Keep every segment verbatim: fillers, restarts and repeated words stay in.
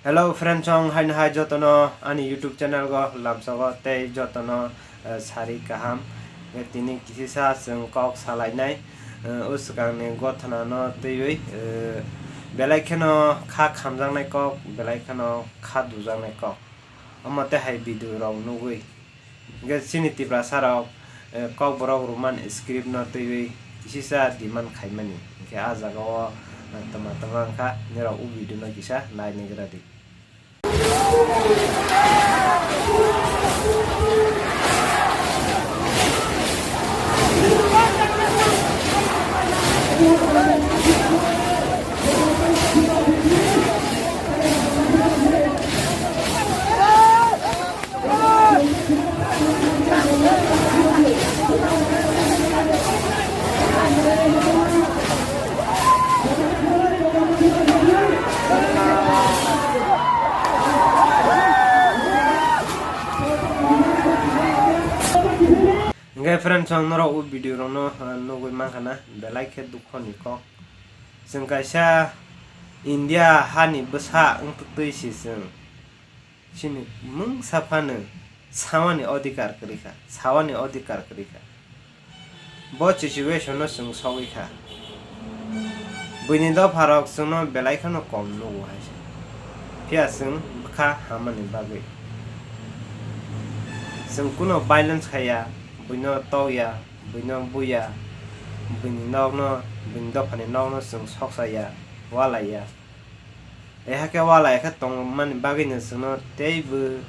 Hello friends, chwng haino hai jotono ani YouTube channel go lamsogo tei jotono, eh, sari kaham. Eh, tini kisisa chwng kok salainai, eh, o swkangni gothanano twiwi, eh, belai kheno kha khamjaknai kok, belai kheno kha dujaknai kok. Omo tei hai video rok nugwi. Hwnkhe chini Tiprasa rok, eh, Kokborok Roman script no twiwi kisisa demand khaimani. Hwnkhe ah jaga o, eh, twma twma wngkha, norok o video no kisa nai naigra di. Hwnkhe friends, ang norok o video rokno, ah, nugwi mankha na, belai khe dukho ni kok. Chwng kaisa India hani bwsa wngtwi si chwng. Chini mungsa phano sawani odhikar kwrwi kha, sawani odhikar kwrwi kha. Bo situation no chwng sogwi kha. Buini dopha rok chwngno belai kheno kom nugo hai se. Phiya chwng bwkha hamani bagwi. Chwng kuno violence khaiya, buino tokya, buino buya, buini nokno, buini dophani nokno chwng soksa ya, walai ya. Ehakhe walai khe tongmani bagwino chwngno teibo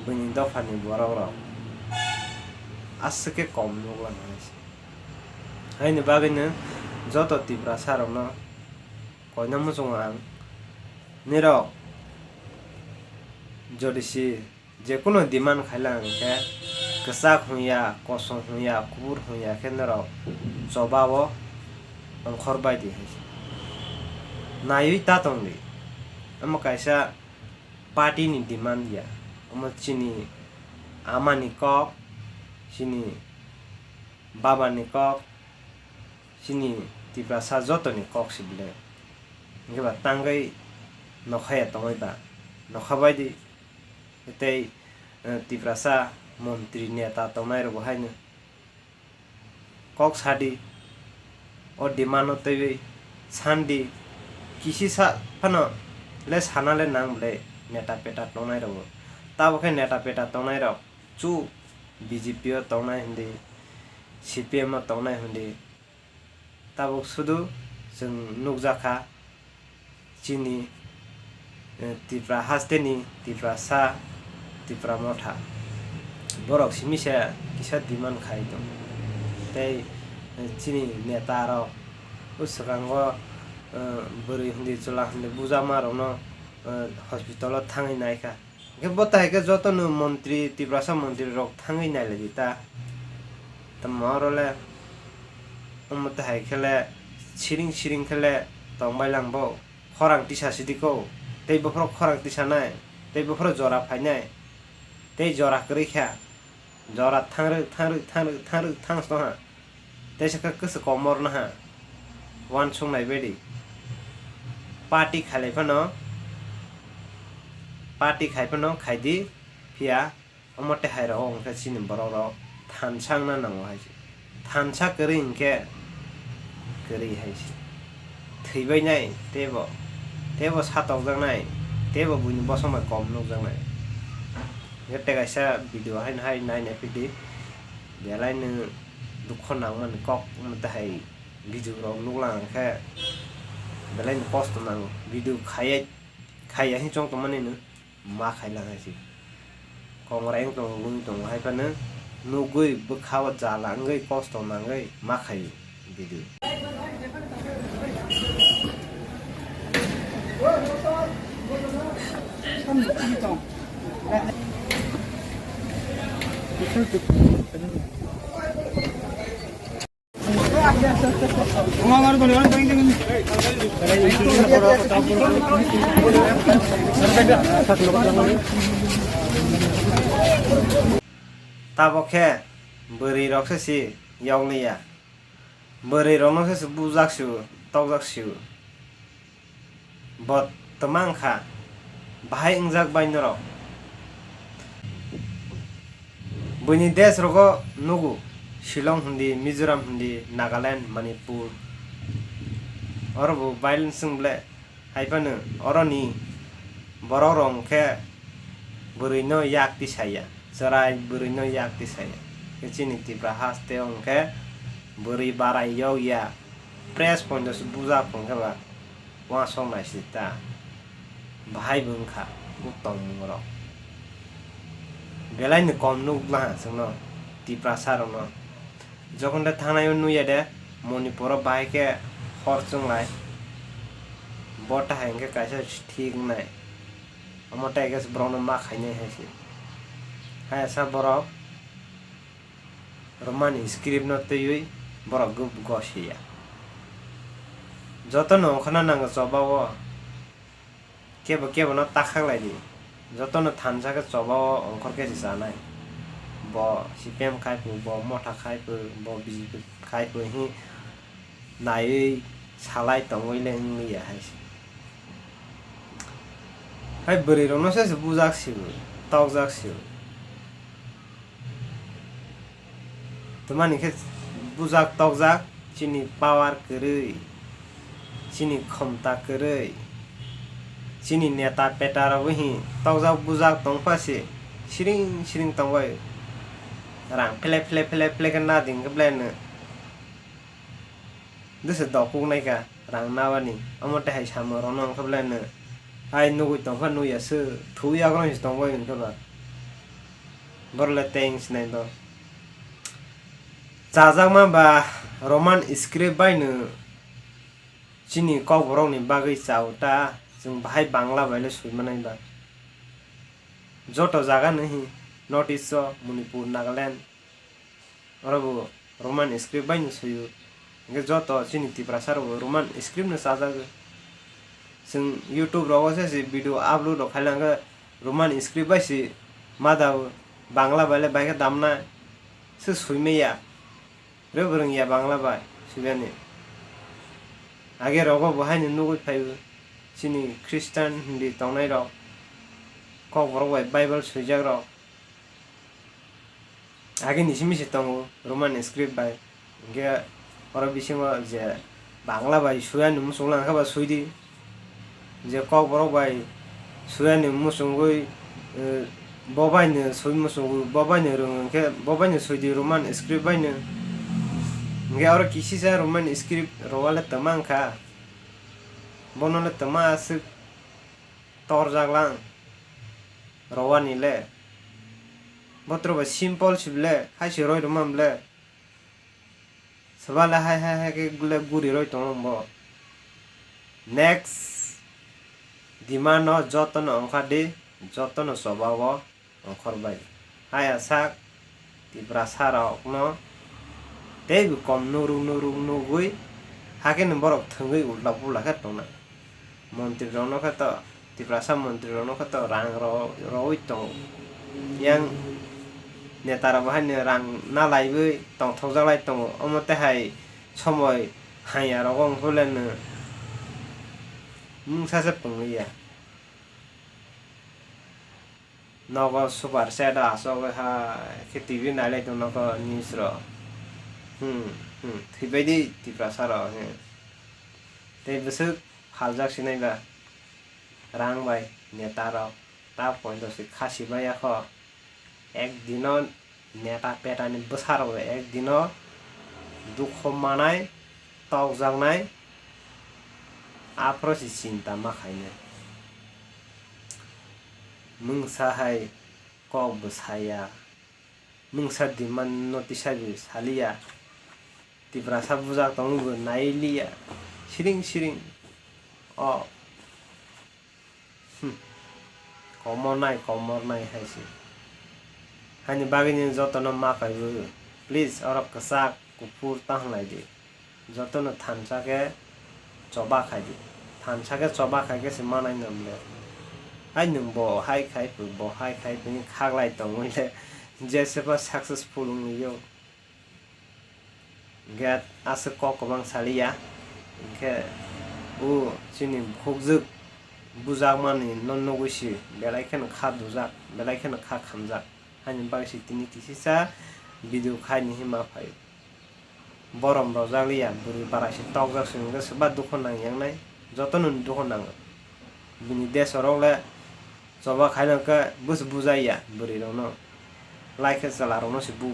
buini dophani borok rok aswk khe kom nuklang hai se. Haini bagwino joto Tiprasa rokno koina muchungo ang, nirok jodi si jekunu demand khailang hwnkhe kwchak hwnya, kosong hwnya, kubur hwnya khe norok choba o ongkhor bai di hai se. Naiwi ta tong di. Omo kaisa party ni demand ya. Omo chini ama ni kok, chini baba ni kok, chini Tiprasa joto ni kok se bwle. Hwnkhe ba tangwi nokhaya tongwi ba nokha bai di. Tei, eh, Tiprasa montri neta tongnai rok bo haino kok sadi, o demand no twiwi sandi, kisi sa phano le sana le nang bwle neta peta tongnai rok bo. Tabo khe neta peta tongnai rok chu B J P o tongnai hindi, C P M o tongnai hindi, tabuk sudu chwng nukjakha chini, eh, Tipra hasteni Tiprasa, Tipra motha. Borok simi se kisa demand khai tong. Tei, eh, chini neta rok o swkango, eh, bwrwi hindi chwla hindi bujama rokno, eh, hospital o thangwi naikha. Hwnkhe bo tai khe jotono montri, Tiprasa montri rok thangwi nailai di ta. Tamo oro le omo tai hai khe le siring siring khe le tong bai lang bo. Khorang tisa sidi ko. Tei bophoro khorang tisa nai. Tei bophoro jora phainai. Tei jora kwrwi kha. Jora thangrwk, thangrwk, thangrwk, thangrwk, thang song ha. Teisa khe kwswk komor no ha. Uansuk nai bai di. Party khailai phano, party khai phano khai di, phiya omo tei hai rok o hwnkhe chini borok rok thansa wngna nango hai se. Thansa kwrwi hwnkhe kwrwi hai se. Thwibainai teibo, teibo satokjaknai, teibo buini bosong bai kom nukjaknai. Hwnkhe tei kaisa video haino hai naina phidi, belai no dukho nangmani kok wngma tei hai video rok nuklang khe belai no kosto nango. Video khaiya, khaiya hin chong tongmani no. Ma khailangwi se. Kongrai wng tongo, wng tongo hai phano nugwi bwkha o jala wngwi kosto nangwi ma khaio video. Tabok khe bwrwi rok se si yokliya, bwrwi rok no se si bujak si o, tokjak si o. Bo twma wngkha, Bahai wngjak bai norok. Buini desh rogo nugo, Shillong hindi, Mizoram hindi, Nagaland, Manipur. Oro bo violence wng ble, hai phano oroni borok rok khe bwrwi no yak tisaya, chwrai bwrwi no yak tisaya. Khe chini Tripura haste o hwn khe bwrwi barai yok ya, press pointo se bujak hwn khe ba. Uansuk nai se ta. Bahai bo wngkha o tongmung rok. Belai ni kom nuk bwla chwngno, Tiprasa rokno. Jokhon de thangnai o nuya de, Manipur o bahai khe hor chwnglai. Bo ta hai hwnkhe kaisa thik wngnai. Omo tai khe borokno ma khainai hai se. Hai asa borok Roman script no twiwi borok go-, gosiya. Jotono ongkhorna nango choba o. Kebo kebo no takhak lai di. Jotono thansa khe choba o ongkhor khe se chanai. Bo C P M khai phu, bo Motha khai phu, bo B J P khai phu hi naiwi salai tongwi le wng ya hai se. Hai bwrwi rok no se se bujak se bo, tokjak se bo. Twmani khe bujak tokjak chini power kwrwi, chini khomta kwrwi, chini neta peta rok bo hi tokjak bujak tongpha se siring siring tongbai rang phle phle phle phle khe nading khe belai no. Dwse dokuk naikha rang nabani, omo tei hai samung rokno wngkha belai no. Hai nugui tongkha nuya se, thwi yagroni se tongbai wngkha ba. Borok le tei wng sinai do. Chajakma ba Roman script bai no chini kokborok ni bagwi chao ta, chwng bahai Bangla bai le swi manai ba. Joto jaga no hi North East o, Manipur, Nagaland, oro bo Roman script bai no swi o. Hingke joto chini Tiprasa rok bo Roman script no chajago. Chwng YouTube rogo se se video upload rok khailangkhe Roman script bai se ma da o. Bangla bai le bai khe damna se swi maya. Re bo rwngya Bangla bai swimani. Age rogo bo haino nugui phai o. Chini Christian hindi tongnai rok, kokborok bai Bible swijak rok. Age ni simi se tongo Roman script bai. Hingke oro bisingo je Bangla bai suyani muchung lang khe ba sui di. Je kokborok bai suyani muchungui, eh, bo bai no sui muchungui, bo bai no rwng hingke bo bai no sui di Roman script bai no. Hingke oro kisisa Roman script rwale twma wngkha. Bono le twma aswk torjak lang. Rwani le. Botro bai simple si ble, hai se roi rwma ble. Swbale hai hai hai khe le guri roi tongo bo. Next demand no jotono ongkha di, jotono choba o ongkhor bai. Hai asak Tiprasa rok no tei bo kom nuruk nuruk nugui hakhe no borok thwngwi ulta pula khe tongnai. Montri rok no khe to Tiprasa montri rok no khe to rang ro-, rowi tongo. Yang neta rok bo haino rang nalaiwi tongthokjak lai tongo. Omo tei hai somoi haiya rogo wngkhe le nwng mungsa se pungwi ya. Nogo super chat o asogwi hai khe T V nailai tong nogo news rok. Hmm, hmm, thwibai di Tiprasa rok, hmm. Tei bwswk phaljak sinai ba. Rang bai neta rok ta poito se khasi maya kho. Ek dino neta peta ni bwsa rok bai ek dino dukho manai, tokjaknai, aphuru se chinta ma khainai. Mungsa hai kok bo saya, mungsa demand no tisai bo saliya, Tiprasa bujak tongwi bo nailiya, siring siring. O. Hmm. Komor nai, komor nai hai se. Haini bagwi ni jotono ma kaiwi. Please, oro kwchak, kuphur ta wnglai di. Jotono thansa khe choba khai di. Thansa khe choba khai khe se manai no bwle. Hai nwng bo hai khai phu, bo hai khai phu, khaklai tongwi le jese pha successful wngwi o. Hingke aswk kok kwbang saliya, hingke o chini bukhukjwk bujakmani no nugwi si belai kheno kha dujak, belai kheno kha khamjak. Haini bagwi si tini kisisa video khaini hinma phaio. Borom rojak liya, bwrwi barai se tokjak se hwnkhe se ba dukho nang yang nai, jotono dukho nango. Bini desorok le choba khaino khe busi bujaiya bwrwi rokno, lai khe chwla rokno se bu,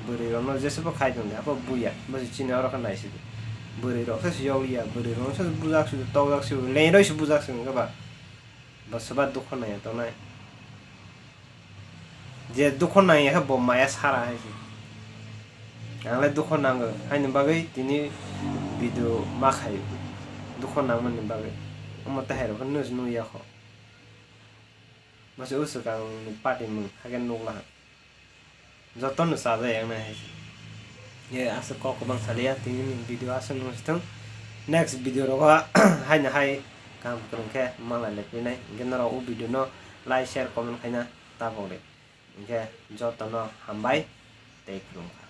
bwrwi rokno jesa bo khai tong di, abo buya, bo se chini oro khe nai se di. Bwrwi rok se se yok liya, bwrwi rokno se bujak se tokjak se, leng roi se bujak se hwnkhe ba, bo se ba dukho nang ya tongnai. Je dukho nang ya khe bo maya sara hai se. Ang le dukho nango, haini bagwi tini video ma khai, dukho nangmani bagwi. Omo tei hai rok khe nus nung ya kho. Bo se uswkang ni party mung hakhe nukla. Jotono chaja yang nai hai se. Ye aswk kok kwbang saliya, tini ni video aswk nung sithung. Next video rogo haino hai kaham kwrwng khe malai lai phinai. Hwnkhe norok o video no like, share, comment khaina tabok di. Hwnkhe jotono hambai tei khulumkha.